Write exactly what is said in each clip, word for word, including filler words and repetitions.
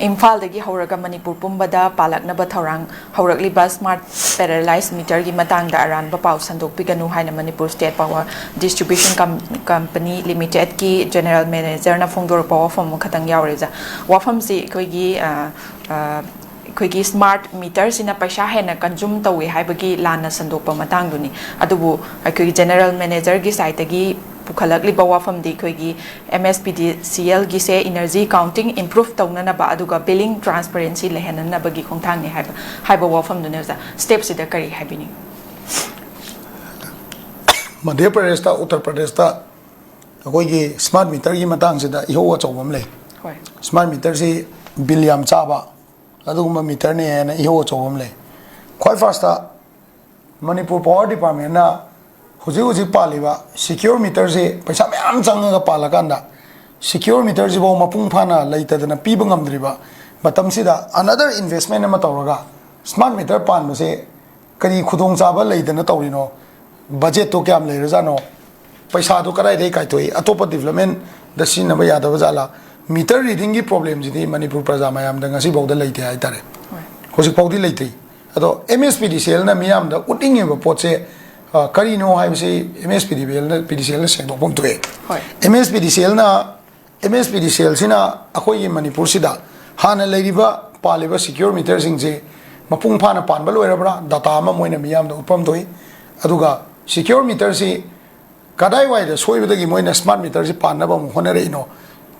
ꯏꯝꯐꯥꯜꯗꯒꯤ ꯍꯧꯔꯒ ꯃꯅꯤꯄꯨꯔ ꯄꯨꯝꯕꯗ ꯄꯥꯜꯂꯛꯅꯕ ꯊꯧꯔꯥꯡ ꯍꯧꯔꯛꯂꯤꯕ ꯁ꯭ꯃꯥꯔꯠ ꯄꯦꯔꯥꯂꯥꯏꯖ ꯃꯤꯇꯔꯒꯤ ꯃꯇꯥꯡꯗ ꯑꯔꯥꯟꯕ ꯄꯥꯎ ꯁꯟꯗꯣꯛꯄꯤꯒꯅꯨ ꯍꯥꯏꯅ ꯃꯅꯤꯄꯨꯔ ꯁ꯭ꯇꯦꯠ ꯄꯥꯋꯔ ꯗꯤꯁꯇ꯭ꯔꯤꯕ꯭ꯌꯨꯁꯟ ꯀꯝ-, ꯀꯝꯄꯅꯤ ꯂꯤꯃꯤꯇꯦꯗꯀꯤ ꯖꯦꯅꯔꯦꯜ ꯃꯦꯅꯦꯖꯔꯅ ꯐꯣꯡꯗꯣꯔꯛꯄ ꯋꯥꯐꯝ ꯑꯃꯈꯛꯇꯪ ꯌꯥꯎꯔꯦ ꯑꯣꯖꯥ꯫ ꯋꯥꯐꯝꯁꯤ ꯑꯩꯈꯣꯏꯒꯤ, ꯑ, ꯑ, ꯑꯩꯈꯣꯏꯒꯤ ꯁ꯭ꯃꯥꯔꯠ ꯃꯤꯇꯔꯁꯤꯅ ꯄꯩꯁꯥ ꯍꯦꯟꯅ ꯀꯟꯖꯨꯝ ꯇꯧꯏ ꯍꯥꯏꯕꯒꯤ ꯂꯥꯟꯅ ꯁꯟꯗꯣꯛꯄ ꯃꯇꯥꯡꯗꯨꯅꯤ꯫ ꯑꯗꯨꯕꯨ ꯑꯩꯈꯣꯏꯒꯤ ꯖꯦꯅꯔꯦꯜ ꯃꯦꯅꯦꯖꯔꯒꯤ ꯁꯥꯏꯠꯇꯒꯤ ꯄꯨꯈꯠꯂꯛꯂꯤꯕ ꯋꯥꯐꯝꯗꯤ ꯑꯩꯈꯣꯏꯒꯤ ꯑꯦꯝ ꯑꯦꯁ ꯄꯤ ꯗꯤ ꯁꯤ ꯑꯦꯜꯒꯤꯁꯦ ꯏꯅꯔꯖꯤ ꯀꯥꯎꯟꯇꯤꯡ ꯏꯝꯄ꯭ꯔꯨꯚ ꯇꯧꯅꯅꯕ ꯑꯗꯨꯒ ꯕꯤꯂꯤꯡ ꯇ꯭ꯔꯥꯟꯁꯄꯔꯦꯟꯁꯤ ꯂꯩꯍꯟꯅꯅꯕꯒꯤ ꯈꯣꯡꯊꯥꯡꯅꯤ ꯍꯥꯏꯕ, ꯍꯥꯏꯕ ꯋꯥꯐꯝꯗꯨꯅꯦ ꯑꯣꯖꯥ꯫ ꯁ꯭ꯇꯦꯞꯁꯤꯗ ꯀꯔꯤ ꯍꯥꯏꯕꯤꯅꯤꯡ? ꯃꯙ꯭ꯌ ꯄ꯭ꯔꯗꯦꯁꯇ, ꯎꯠꯇꯔ ꯄ꯭ꯔꯗꯦꯁꯇ ꯑꯩꯈꯣꯏꯒꯤ ꯁ꯭ꯃꯥꯔꯠ ꯃꯤꯇꯔꯒꯤ ꯃꯇꯥꯡꯁꯤꯗ ꯏꯍꯧ ꯑꯆꯧꯕ ꯑꯃ ꯂꯩ꯫ ꯍꯣꯏ꯫ ꯁ꯭ꯃꯥꯔꯠ ꯃꯤꯇꯔꯁꯤ ꯕꯤꯜ ꯌꯥꯝ ꯆꯥꯕ ꯑꯗꯨꯒꯨꯝꯕ ꯃꯤꯇꯔꯅꯦ ꯍꯥꯏꯅ ꯏꯍꯧ ꯑꯆꯧꯕ ꯑꯃ ꯂꯩ꯫ ꯈ꯭ꯋꯥꯏ ꯐꯥꯔꯁꯇ ꯃꯅꯤꯄꯨꯔ ꯄꯥꯋꯔ ꯗꯤꯄꯥꯔꯠꯃꯦꯟꯅ ꯍꯧꯖꯤꯛ ꯍꯧꯖꯤꯛ ꯄꯥꯜꯂꯤꯕ ꯁꯤꯀ꯭ꯌꯣꯔ ꯃꯤꯇꯔꯁꯤ ꯄꯩꯁꯥ ꯃꯌꯥꯝ ꯆꯪꯉꯒ ꯄꯥꯜꯂꯀꯥꯟꯗ ꯁꯤꯀ꯭ꯌꯣꯔ ꯃꯤꯇꯔꯁꯤꯐꯥꯎ ꯃꯄꯨꯡ ꯐꯥꯅ ꯂꯩꯇꯗꯅ ꯄꯤꯕ ꯉꯝꯗ꯭ꯔꯤꯕ ꯃꯇꯝꯁꯤꯗ another investment ꯑꯃ ꯇꯧꯔꯒ ꯁ꯭ꯃꯥꯔꯠ ꯃꯤꯇꯔ ꯄꯥꯟꯕꯁꯦ ꯀꯔꯤ ꯈꯨꯗꯣꯡꯆꯥꯕ ꯂꯩꯗꯅ ꯇꯧꯔꯤꯅꯣ? ꯕꯖꯦꯠꯇꯣ ꯀꯌꯥꯝ ꯂꯩꯔꯖꯥꯠꯅꯣ? ꯄꯩꯁꯥꯗꯣ ꯀꯗꯥꯏꯗꯒꯤ ꯀꯥꯏꯊꯣꯛꯏ? ꯑꯇꯣꯞꯄ ꯗꯤꯕ꯭ꯂꯞꯃꯦꯟꯗ ꯁꯤꯖꯤꯟꯅꯕ ꯌꯥꯗꯕ ꯖꯥꯠꯂꯥ? ꯃꯤꯇꯔ ꯔꯤꯗꯤꯡꯒꯤ ꯄ꯭ꯔꯣꯕ꯭ꯂꯦꯝꯁꯤꯗꯤ ꯃꯅꯤꯄꯨꯔ ꯄ꯭ꯔꯖꯥ ꯃꯌꯥꯝꯗ ꯉꯁꯤꯐꯥꯎꯗ ꯂꯩꯇꯦ ꯍꯥꯏꯇꯥꯔꯦ꯫ ꯍꯣꯏ꯫ ꯍꯧꯖꯤꯛꯐꯥꯎꯗꯤ ꯂꯩꯇ꯭ꯔꯤ꯫ ꯑꯗꯣ ꯑꯦꯝ ꯑꯦꯁ ꯄꯤ ꯗꯤ ꯁꯤ ꯑꯦꯜꯅ ꯃꯤꯌꯥꯝꯗ ꯎꯠꯅꯤꯡꯉꯤꯕ ꯄꯣꯠꯁꯦ, ꯑ, ꯀꯔꯤꯅꯣ ꯍꯥꯏꯕꯁꯤ ꯑꯦꯝ ꯑꯦꯁ ꯄꯤ ꯗꯤ ꯁꯤ ꯑꯦꯜꯅ, ꯄꯤ ꯗꯤ ꯁꯤ ꯑꯦꯜꯅ ꯁꯦꯡꯗꯣꯛꯐꯝ ꯊꯣꯛꯑꯦ꯫ ꯍꯣꯏ꯫ ꯑꯦꯝ ꯑꯦꯁ ꯄꯤ ꯗꯤ ꯁꯤ ꯑꯦꯜꯅ, ꯑꯦꯝ ꯑꯦꯁ ꯄꯤ ꯗꯤ ꯁꯤ ꯑꯦꯜꯁꯤꯅ ꯑꯩꯈꯣꯏꯒꯤ ꯃꯅꯤꯄꯨꯔꯁꯤꯗ ꯍꯥꯟꯅ ꯂꯩꯔꯤꯕ ꯄꯥꯜꯂꯤꯕ ꯁꯤꯀ꯭ꯌꯣꯔ ꯃꯤꯇꯔꯁꯤꯡꯁꯦ ꯃꯄꯨꯡ ꯐꯥꯅ ꯄꯥꯟꯕ ꯂꯣꯏꯔꯕ꯭ꯔꯥ? ꯗꯥꯇꯥ ꯑꯃ ꯃꯣꯏꯅ ꯃꯤꯌꯥꯝꯗ ꯎꯠꯐꯝ ꯊꯣꯛꯏ꯫ ꯑꯗꯨꯒ ꯁꯤꯀ꯭ꯌꯣꯔ ꯃꯤꯇꯔꯁꯤ ꯀꯗꯥꯏꯋꯥꯏꯗ ꯁꯣꯏꯕꯗꯒꯤ ꯃꯣꯏꯅ ꯁ꯭ꯃꯥꯔꯠ ꯃꯤꯇꯔꯁꯤ ꯄꯥꯟꯅꯕ ꯑꯃꯨꯛ ꯍꯣꯠꯅꯔꯛꯏꯅꯣ?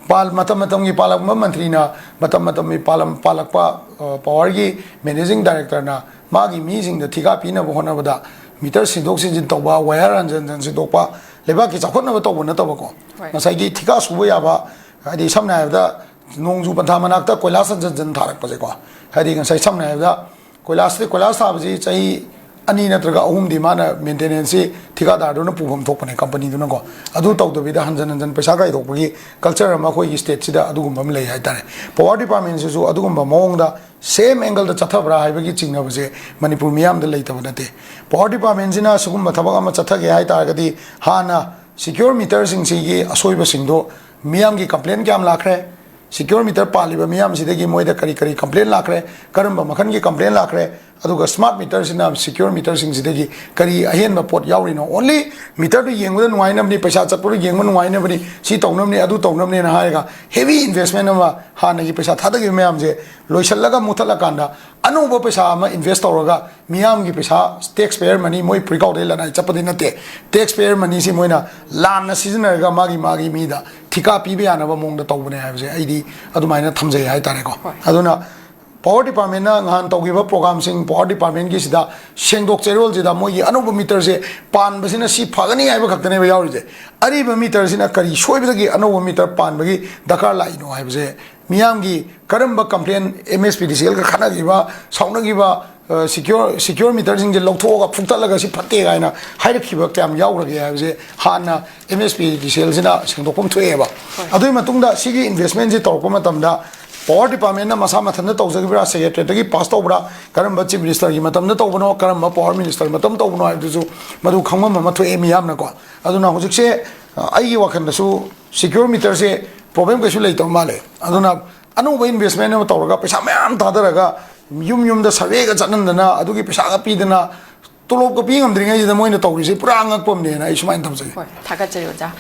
ꯄꯥꯜ-, ꯃꯇꯝ ꯃꯇꯝꯒꯤ ꯄꯥꯜꯂꯛꯄ ꯃꯟꯇ꯭ꯔꯤꯅ, ꯃꯇꯝ ꯃꯇꯝꯒꯤ ꯄꯥꯜꯂꯝ-, ꯄꯥꯜꯂꯛꯄ, ꯑ, ꯄꯥꯋꯔꯒꯤ ꯃꯦꯅꯦꯖꯤꯡ ꯗꯥꯏꯔꯦꯛꯇꯔꯅ ꯃꯥꯒꯤ ꯃꯤꯁꯤꯡꯗ ꯊꯤꯀꯥ ꯄꯤꯅꯕ ꯍꯣꯠꯅꯕꯗ ꯃꯤꯇꯔ ꯁꯤꯟꯗꯣꯛ ꯁꯤꯟꯖꯤꯟ ꯇꯧꯕ, ꯋꯥꯌꯔ ꯍꯟꯖꯤꯟ ꯍꯟꯖꯤꯟ ꯁꯤꯟꯗꯣꯛꯄ, ꯂꯩꯕꯥꯛꯀꯤ ꯆꯥꯎꯈꯠꯅꯕ ꯇꯧꯕ ꯅꯠꯇꯕꯀꯣ, ꯍꯣꯏ꯫ ꯉꯁꯥꯏꯒꯤ ꯊꯤꯀꯥ ꯁꯨꯕ ꯌꯥꯕ, ꯍꯥꯏꯗꯤ ꯁꯝꯅ ꯍꯥꯏꯔꯕꯗ ꯅꯣꯡꯖꯨ ꯄꯟꯊꯥ ꯃꯅꯥꯛꯇ ꯀꯣꯏꯂꯥꯁ ꯍꯟꯖꯤꯟ ꯍꯟꯖꯤꯟ ꯊꯥꯔꯛꯄꯁꯦꯀꯣ, ꯍꯥꯏꯗꯤ ꯉꯁꯥꯏ ꯁꯝꯅ ꯍꯥꯏꯔꯕꯗ ꯀꯣꯏꯂꯥꯁꯇꯤ, ꯀꯣꯏꯂꯥꯁ ꯊꯥꯕꯁꯤ ꯆꯍꯤ ꯑꯅꯤ ꯅꯠꯇ꯭ꯔꯒ ꯑꯍꯨꯝꯗꯤ ꯃꯥꯅ ꯃꯦꯟꯇꯦꯅꯦꯟꯁꯁꯤ ꯊꯤꯀꯥꯗꯥꯔꯗꯨꯅ ꯄꯨꯐꯝ ꯊꯣꯛꯄꯅꯦ, ꯀꯝꯄꯅꯤꯗꯨꯅꯀꯣ꯫ ꯑꯗꯨ ꯇꯧꯗꯕꯤꯗ ꯍꯟꯖꯟ ꯍꯟꯖꯟ ꯄꯩꯁꯥ ꯀꯥꯏꯊꯣꯛꯄꯒꯤ ꯀꯜꯆꯔ ꯑꯃ ꯑꯩꯈꯣꯏꯒꯤ ꯁ꯭ꯇꯦꯠꯁꯤꯗ ꯑꯗꯨꯒꯨꯝꯕ ꯑꯃ ꯂꯩ ꯍꯥꯏꯇꯥꯔꯦ꯫ ꯄꯥꯋꯔ ꯗꯤꯄꯥꯔꯠꯃꯦꯟꯁꯤꯁꯨ ꯑꯗꯨꯒꯨꯝꯕ ꯃꯑꯣꯡꯗ ꯁꯦꯝ ꯑꯦꯡꯒꯜꯗ ꯆꯠꯊꯕ꯭ꯔꯥ ꯍꯥꯏꯕꯒꯤ ꯆꯤꯡꯅꯕꯁꯦ ꯃꯅꯤꯄꯨꯔ ꯃꯤꯌꯥꯝꯗ ꯂꯩꯇꯕ ꯅꯠꯇꯦ꯫ ꯄꯥꯋꯔ ꯗꯤꯄꯥꯔꯠꯃꯦꯟꯁꯤꯅ ꯁꯤꯒꯨꯝꯕ ꯊꯕꯛ ꯑꯃ ꯆꯠꯊꯒꯦ ꯍꯥꯏ ꯇꯥꯔꯒꯗꯤ ꯍꯥꯟꯅ ꯁꯤꯀ꯭ꯌꯣꯔ ꯃꯤꯇꯔꯁꯤꯡꯁꯤꯒꯤ ꯑꯁꯣꯏꯕꯁꯤꯡꯗꯣ ꯃꯤꯌꯥꯝꯒꯤ ꯀꯝꯄ꯭ꯂꯦꯟ ꯀꯌꯥꯝ ꯂꯥꯛꯈ꯭ꯔꯦ, Secure meter ꯄꯥꯜꯂꯤꯕ ꯃꯤꯌꯥꯝꯁꯤꯗꯒꯤ ꯃꯣꯏꯗ ꯀꯔꯤ ꯀꯔꯤ complaint ꯂꯥꯛꯈ꯭ꯔꯦ, ꯀꯔꯝꯕ ꯃꯈꯜꯒꯤ complaint ꯂꯥꯛꯈ꯭ꯔꯦ, ꯑꯗꯨꯒ smart meterꯁꯤꯅ secure meterꯁꯤꯡꯁꯤꯗꯒꯤ ꯀꯔꯤ ꯑꯍꯦꯟꯕ ꯄꯣꯠ ꯌꯥꯎꯔꯤꯅꯣ? Only meterꯗꯨ ꯌꯦꯡꯕꯗ ꯅꯨꯡꯉꯥꯏꯅꯕꯅꯤ, ꯄꯩꯁꯥ ꯆꯠꯄꯗꯨ ꯌꯦꯡꯕ ꯅꯨꯡꯉꯥꯏꯅꯕꯅꯤ, ꯁꯤ ꯇꯧꯅꯕꯅꯤ, ꯑꯗꯨ ꯇꯧꯅꯕꯅꯤꯅ ꯍꯥꯏꯔꯒ heavy investment ꯑꯃ, ꯍꯥꯟꯅꯒꯤ ꯄꯩꯁꯥ ꯊꯥꯗꯈꯤꯕ ꯃꯌꯥꯝꯁꯦ ꯂꯣꯏꯁꯤꯜꯂꯒ ꯃꯨꯠꯊꯠꯂꯀꯥꯟꯗ ꯑꯅꯧꯕ ꯄꯩꯁꯥ ꯑꯃ invest ꯇꯧꯔꯒ ꯃꯤꯌꯥꯝꯒꯤ ꯄꯩꯁꯥ, tax payer money, ꯃꯣꯏ ꯄꯨꯔꯤꯀꯥꯎꯗꯩ ꯂꯅꯥꯏ ꯆꯠꯄꯗꯤ ꯅꯠꯇꯦ, tax payer moneyꯁꯤ ꯃꯣꯏꯅ ꯂꯥꯟꯅ ꯁꯤꯖꯤꯟꯅꯔꯒ ꯃꯥꯒꯤ ꯃꯥꯒꯤ ꯃꯤꯗ ꯊꯤꯀꯥ ꯄꯤꯕ ꯌꯥꯅꯕ ꯃꯑꯣꯡꯗ ꯇꯧꯕꯅꯦ ꯍꯥꯏꯕꯁꯦ ꯑꯩꯗꯤ ꯑꯗꯨꯃꯥꯏꯅ ꯊꯝꯖꯩ ꯍꯥꯏꯇꯥꯔꯦꯀꯣ꯫ ꯍꯣꯏ꯫ ꯑꯗꯨꯅ power departmentꯅ ꯅꯍꯥꯟ ꯇꯧꯈꯤꯕ programꯁꯤꯡ, power departmentꯀꯤꯁꯤꯗ ꯁꯦꯡꯗꯣꯛ ꯆꯩꯔꯣꯜꯁꯤꯗ ꯃꯣꯏꯒꯤ ꯑꯅꯧꯕ meterꯁꯦ ꯄꯥꯟꯕꯁꯤꯅ ꯁꯤ ꯐꯒꯅꯤ ꯍꯥꯏꯕ ꯈꯛꯇꯅꯦꯕ ꯌꯥꯎꯔꯤꯁꯦ꯫ ꯑꯔꯤꯕ meterꯁꯤꯅ ꯀꯔꯤ ꯁꯣꯏꯕꯗꯒꯤ ꯑꯅꯧꯕ meter ꯄꯥꯟꯕꯒꯤ ꯗꯔꯀꯥꯔ ꯂꯥꯛꯏꯅꯣ ꯍꯥꯏꯕꯁꯦ, ꯃꯤꯌꯥꯝꯒꯤ ꯀꯔꯝꯕ complaint, MSPDCLꯒ ꯈꯠꯅꯈꯤꯕ, ꯁꯥꯎꯅꯈꯤꯕ, secure, secure meterꯁꯤꯡꯁꯦ ꯂꯧꯊꯣꯛꯑꯒ ꯐꯨꯛꯇꯠꯂꯒ ꯁꯤ ꯐꯠꯇꯦ ꯀꯥꯏꯅ ꯍꯥꯏꯔꯛꯈꯤꯕ ꯀꯌꯥꯝ ꯌꯥꯎꯈ꯭ꯔꯒꯦ ꯍꯥꯏꯕꯁꯦ ꯍꯥꯟꯅ MSPDCLꯁꯤꯅ ꯁꯦꯡꯗꯣꯛꯐꯝ ꯊꯣꯛꯑꯦꯕ꯫ ꯑꯗꯨꯒꯤ ꯃꯇꯨꯡꯗ ꯁꯤꯒꯤ investmentꯁꯤ ꯇꯧꯔꯛꯄ ꯃꯇꯝꯗ power departmentꯅ ꯃꯁꯥ ꯃꯊꯟꯇ ꯇꯧꯖꯈꯤꯕ꯭ꯔꯥ, secretariatꯇꯒꯤ pass ꯇꯧꯕ꯭ꯔꯥ, ꯀꯔꯝꯕ chief ministerꯒꯤ ꯃꯇꯝꯗ ꯇꯧꯕꯅꯣ, ꯀꯔꯝꯕ power ministerꯒꯤ ꯃꯇꯝ ꯇꯧꯕꯅꯣ ꯍꯥꯏꯕꯗꯨꯁꯨ ꯃꯗꯨ ꯈꯪꯐꯝ ꯑꯃ ꯊꯣꯛꯑꯦ ꯃꯤꯌꯥꯝꯅꯀꯣ꯫ ꯑꯗꯨꯅ ꯍꯧꯖꯤꯛꯁꯦ, ꯑ, ꯑꯩꯒꯤ ꯋꯥꯈꯜꯗꯁꯨ secure meterꯁꯦ problem ꯀꯩꯁꯨ ꯂꯩꯇꯕ ꯃꯥꯜꯂꯦ꯫ ꯑꯗꯨꯅ ꯑꯅꯧꯕ investment ꯑꯃ ꯇꯧꯔꯒ ꯄꯩꯁꯥ ꯃꯌꯥꯝ ꯊꯥꯗꯔꯒ ꯌꯨꯝ ꯌꯨꯝꯗ surveyꯒ ꯆꯠꯍꯟꯗꯅ ꯑꯗꯨꯒꯤ ꯄꯩꯁꯥꯒ ꯄꯤꯗꯅ ꯇꯣꯂꯣꯞꯀ ꯄꯤ ꯉꯝꯗ꯭ꯔꯤꯉꯩꯁꯤꯗ ꯃꯣꯏꯅ ꯇꯧꯔꯤꯁꯦ ꯄꯨꯔꯥ ꯑꯉꯛꯄ ꯑꯃꯅꯦꯅ ꯑꯩ ꯁꯨꯃꯥꯏꯅ ꯊꯝꯖꯒꯦ꯫ ꯍꯣꯏ, ꯊꯥꯒꯠꯆꯔꯤ ꯑꯣꯖꯥ꯫